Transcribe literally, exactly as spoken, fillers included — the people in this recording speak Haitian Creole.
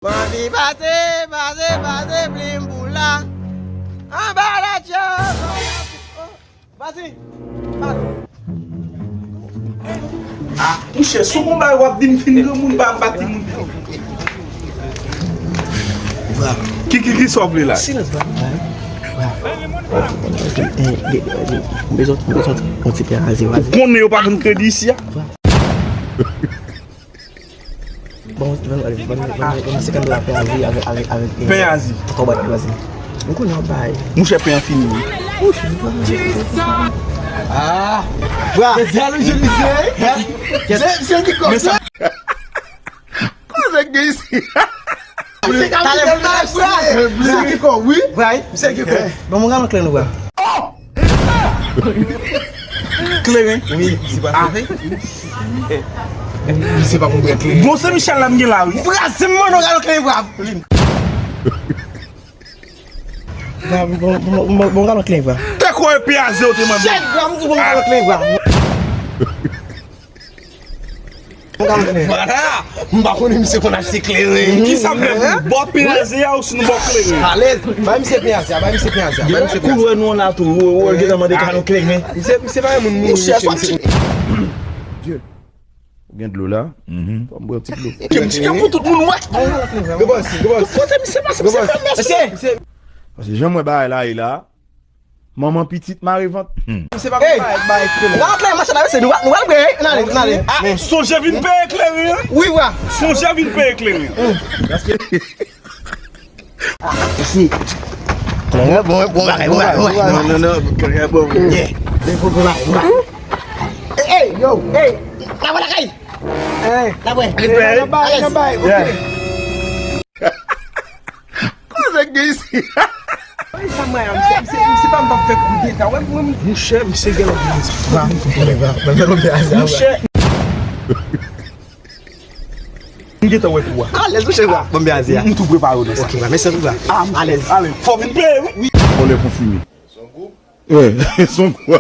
M anvi pase, pase, pase plim pou la. Anba la tchè. Pase, pase. Ah, monchè, si w gon bagay w ap di m fin granmoun, ba m pa timoun. Ki, ki, ki sa w vle la? Silans, bra. Bra. M bezwen, m bezwen yon ti pen aze. Ou konnen yo pa vann kredi isi a? Bon, bon, bon, bon, bon, senkant dola pen azi avèk, avèk, avèk, eh, pen azi. Kòkòt pen azi. Ou konnen w bay. Monchè, pen an fini wi. Ah! Bra! Jalouz, jalouz, eh? Hein? Se, se ki kòb sa? Koze gen isi. Talè, talè, bra! Misye gen kòb, wi. Bra, wi. Misye gen kòb. Bon, mwen gade kleren, bra. Kleren? Wi, se pa kleren. Misye pa konn bwè kleren. Bon, se Michel la m gen la, wi. Bra, se mwen, non, gade kleren, bra. Bra, bon, bon, bon, bon, gade kleren, bra. Te kwè pen aze ou te mande. Shit, bra, m di bon, gade kleren, bra. Vwala! M pa konnen misye konn achte kleren. Kisa m fè pou nou? Bò pen aze a ou si nou bò kleren? Alèz! Bay misye pen aze a, bay misye pen aze a, bay misye pen aze a. Koulè nou an la tou, ou, ou gentan mande ka nou kleren. Misye, misye pa yon moun mouri, misye, misye. Ou gen dlo la? Fò m bwè yon ti dlo. Ke m ti ka pou tout moun wè. Gwo bòs, gwo bòs. Tout kote misye pase, misye fè mèsi. Paske jan m wè bagay la ye la, manman pitit mare vant. Hmm. Se pa konn bay, bay kleren. N a antre machann la, mesye, nou, nou al bwè, n ale, n ale. Ah, sonje vin peye kleren an. Wi, wa. Sonje vin peye kleren an. Mesye. Kleren bon, bon bagay, bon bagay, bon bagay. Non, non, non, kleren bon. Yeah. Bon bagay, bon bagay. Hey, hey, yo, hey. N a pral lakay. Hey. N a pral. N a bay, n a bay, ok. Koze gen isi. Ay, sa mwen, misye, misye, misye pa m p ap fè koudeta. Wè, mwen, monchè, misye gen lòt biznis. Bra, m tonbe, bra. Mwen fè lòt aze, bra. Monchè. M gentan wè kou a. Alèz, monchè, bra. Bon, byen aze a. M tou prepare w nan sa. Ok, bra. Mèsi anpil, bra. Ah, alèz. Ale, fò vin peye, wi. Wi. Vòlè konfime. Eh, son kou.